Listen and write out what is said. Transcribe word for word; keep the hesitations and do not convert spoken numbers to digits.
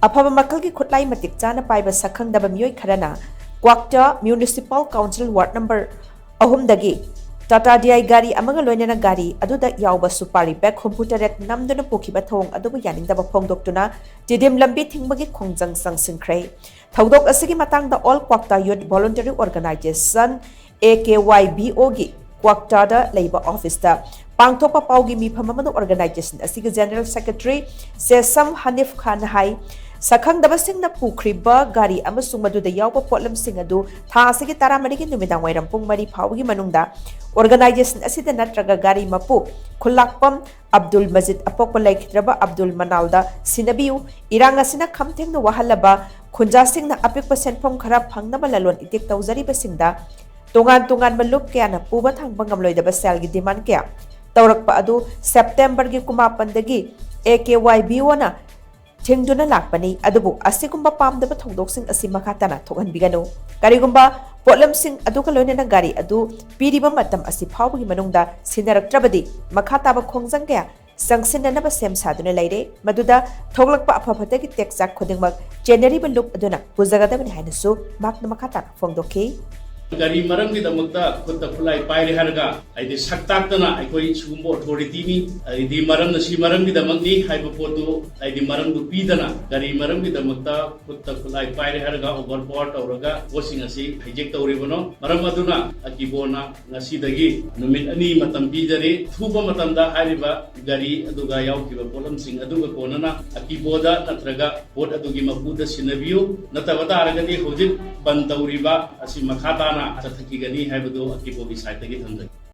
ꯑꯐꯕ ꯃꯈꯜꯒꯤ ꯈꯨꯠꯂꯥꯏ ꯃꯇꯤꯛ ꯆꯥꯅ ꯄꯥꯏꯕ ꯁꯛꯈꯪꯗꯕ ꯃꯤꯑꯣꯏ ꯈꯔꯅ Kwakta municipal council ward number ꯑꯍꯨꯝꯗꯒꯤ ꯇꯥꯇꯥ ꯗꯤ ꯑꯥꯏ ꯒꯥꯔꯤ ꯑꯃꯒ ꯂꯣꯏꯅꯅ ꯒꯥꯔꯤ ꯑꯗꯨꯗ ꯌꯥꯎꯕ ꯁꯨꯄꯥꯔꯤ ꯕꯦꯒ ꯍꯨꯝꯐꯨ ꯇꯔꯦꯠ ꯅꯝꯗꯨꯅ ꯄꯨꯈꯤꯕ ꯊꯧꯑꯣꯡ ꯑꯗꯨꯕꯨ ꯌꯥꯅꯤꯡꯗꯕ ꯐꯣꯡꯗꯣꯛꯇꯨꯅ ꯇꯤꯗꯤꯝ ꯂꯝꯕꯤ ꯊꯤꯡꯕꯒꯤ ꯈꯣꯡꯖꯪ ꯆꯪꯁꯤꯟꯈ꯭ꯔꯦ꯫ ꯊꯧꯗꯣꯛ ꯑꯁꯤꯒꯤ ꯃꯇꯥꯡꯗ All Kwakta Youth Voluntary Organization, A K Y B O ꯒꯤ ꯀ꯭ꯋꯥꯛꯇꯥꯗ ꯂꯩꯕ ꯑꯣꯐꯤꯁꯇ ꯄꯥꯡꯊꯣꯛꯄ ꯄꯥꯎꯒꯤ ꯃꯤꯐꯝ ꯑꯃꯗ organization ꯑꯁꯤꯒꯤ General Secretary ꯁꯦꯁꯝ ꯍꯅꯤꯐ ꯈꯥꯟꯅ ꯍꯥꯏ, ꯁꯛꯈꯪꯗꯕꯁꯤꯡꯅ ꯄꯨꯈ꯭ꯔꯤꯕ ꯒꯥꯔꯤ ꯑꯃꯁꯨꯡ ꯃꯗꯨꯗ ꯌꯥꯎꯕ ꯄꯣꯠꯂꯝꯁꯤꯡ ꯑꯗꯨ ꯊꯥ ꯑꯁꯤꯒꯤ ꯇꯔꯥꯃꯔꯤꯒꯤ ꯅꯨꯃꯤꯗꯥꯡ ꯋꯥꯏꯔꯝ ꯄꯨꯡ ꯃꯔꯤ ꯐꯥꯎꯕꯒꯤ ꯃꯅꯨꯡꯗ organization ꯑꯁꯤꯗ ꯅꯠꯇ꯭ꯔꯒ ꯒꯥꯔꯤ ꯃꯄꯨ ꯈꯨꯜꯂꯥꯛꯄꯝ ꯑꯕꯗꯨꯜ ꯃꯖꯤꯗ ꯑꯄꯣꯛꯄ ꯂꯩꯈꯤꯗ꯭ꯔꯕ ꯑꯕꯗꯨꯜ ꯃꯅꯥꯜꯗ ꯁꯤꯟꯅꯕꯤꯌꯨ꯫ ꯏꯔꯥꯡ ꯑꯁꯤꯅ ꯈꯝ ꯊꯦꯡꯅ ꯋꯥꯍꯜꯂꯕ ꯈꯨꯟꯖꯥꯁꯤꯡꯅ ꯑꯄꯤꯛꯄ ꯁꯦꯟꯐꯝ ꯈꯔ ꯐꯪꯅꯕ ꯂꯂꯣꯟ ꯏꯇꯤꯛ ꯇꯧꯖꯔꯤꯕꯁꯤꯡꯗ ꯇꯣꯉꯥꯟ ꯇꯣꯉꯥꯟꯕ ꯂꯨꯞ ꯀꯌꯥꯅ ꯄꯨꯕ ꯊꯥꯡꯕ ꯉꯝꯂꯣꯏꯗꯕ ꯁꯦꯜꯒꯤ demand ꯀꯌꯥ ꯇꯧꯔꯛꯄ ꯑꯗꯨ ꯁꯦꯞꯇꯦꯝꯕꯔꯒꯤ ꯀꯨꯟꯃꯥꯄꯟꯗꯒꯤ A K Y B O ꯅ ꯊꯤꯡꯗꯨꯅ ꯂꯥꯛꯄꯅꯤ꯫ ꯑꯗꯨꯕꯨ ꯑꯁꯤꯒꯨꯝꯕ ꯄꯥꯝꯗꯕ ꯊꯧꯗꯣꯛꯁꯤꯡ ꯑꯁꯤ ꯃꯈꯥ ꯇꯥꯅ ꯊꯣꯛꯍꯟꯕꯤꯒꯅꯨ꯫ ꯀꯔꯤꯒꯨꯝꯕ ꯄꯣꯠꯂꯝꯁꯤꯡ ꯑꯗꯨꯒ ꯂꯣꯏꯅꯅ ꯒꯥꯔꯤ ꯑꯗꯨ ꯄꯤꯔꯤꯕ ꯃꯇꯝ ꯑꯁꯤ ꯐꯥꯎꯕꯒꯤ ꯃꯅꯨꯡꯗ ꯁꯤꯟꯅꯔꯛꯇ꯭ꯔꯕꯗꯤ ꯃꯈꯥ ꯇꯥꯕ ꯈꯣꯡꯖꯪ ꯀꯌꯥ ꯆꯪꯁꯤꯟꯅꯅꯕ ꯁꯦꯝ ꯁꯥꯗꯨꯅ ꯂꯩꯔꯦ꯫ ꯃꯗꯨꯗ ꯊꯣꯛꯂꯛꯄ ꯑꯐ ꯐꯠꯇꯒꯤ ꯇꯦꯛꯆꯥꯛ ꯈꯨꯗꯤꯡꯃꯛ ꯆꯦꯟꯅꯔꯤꯕ ꯂꯨꯞ ꯑꯗꯨꯅ ꯄꯨꯖꯒꯗꯕꯅꯤ ꯍꯥꯏꯅꯁꯨ ꯃꯍꯥꯛꯅ ꯃꯈꯥ ꯇꯥꯅ ꯐꯣꯡꯗꯣꯛꯈꯤ꯫ ꯒꯥꯔꯤ ꯃꯔꯝꯒꯤꯗꯃꯛꯇ ꯈꯨꯠꯇ ꯈꯨꯠꯂꯥꯏ ꯄꯥꯏꯔꯦ ꯍꯥꯏꯔꯒ ꯍꯥꯏꯗꯤ ꯁꯛ ꯇꯥꯛꯇꯅ ꯑꯩꯈꯣꯏ ꯁꯤꯒꯨꯝꯕ authority ꯅꯤ, ꯍꯥꯏꯗꯤ ꯃꯔꯝꯅ ꯁꯤ ꯃꯔꯝꯒꯤꯗꯃꯛꯅꯤ ꯍꯥꯏꯕ ꯄꯣꯠꯇꯨ ꯍꯥꯏꯗꯤ ꯃꯔꯝꯗꯨ ꯄꯤꯗꯅ ꯒꯥꯔꯤ ꯃꯔꯝꯒꯤꯗꯃꯛꯇ ꯈꯨꯠꯇ ꯈꯨꯠꯂꯥꯏ ꯄꯥꯏꯔꯦ ꯍꯥꯏꯔꯒ over power ꯇꯧꯔꯒ ꯄꯣꯠꯁꯤꯡ ꯑꯁꯤ hijack ꯇꯧꯔꯤꯕꯅꯣ꯫ ꯃꯔꯝ ꯑꯗꯨꯅ ꯑꯀꯤꯕꯣꯅ ꯉꯁꯤꯗꯒꯤ ꯅꯨꯃꯤꯠ ꯑꯅꯤ ꯃꯇꯝ ꯄꯤꯖꯔꯤ꯫ ꯊꯨꯕ ꯃꯇꯝꯗ ꯍꯥꯏꯔꯤꯕ ꯒꯥꯔꯤ ꯑꯗꯨꯒ ꯌꯥꯎꯈꯤꯕ ꯄꯣꯠꯂꯝꯁꯤꯡ ꯑꯗꯨꯒ ꯀꯣꯟꯅꯅ ꯑꯀꯤꯕꯣꯗ ꯅꯠꯇ꯭ꯔꯒ ꯄꯣꯠ ꯑꯗꯨꯒꯤ ꯃꯄꯨꯗ ꯁꯤꯟꯅꯕꯤꯌꯨ꯫ ꯅꯠꯇꯕ ꯇꯥꯔꯒꯗꯤ ꯍꯧꯖꯤꯛ ꯕꯟ ꯇꯧꯔꯤꯕ ꯑꯁꯤ ꯃꯈꯥ ꯇꯥꯅ ꯆꯠꯊꯈꯤꯒꯅꯤ ꯍꯥꯏꯕꯗꯨ ꯑꯀꯤꯕꯣꯒꯤ side ꯇꯒꯤ ꯊꯝꯖꯒꯦ꯫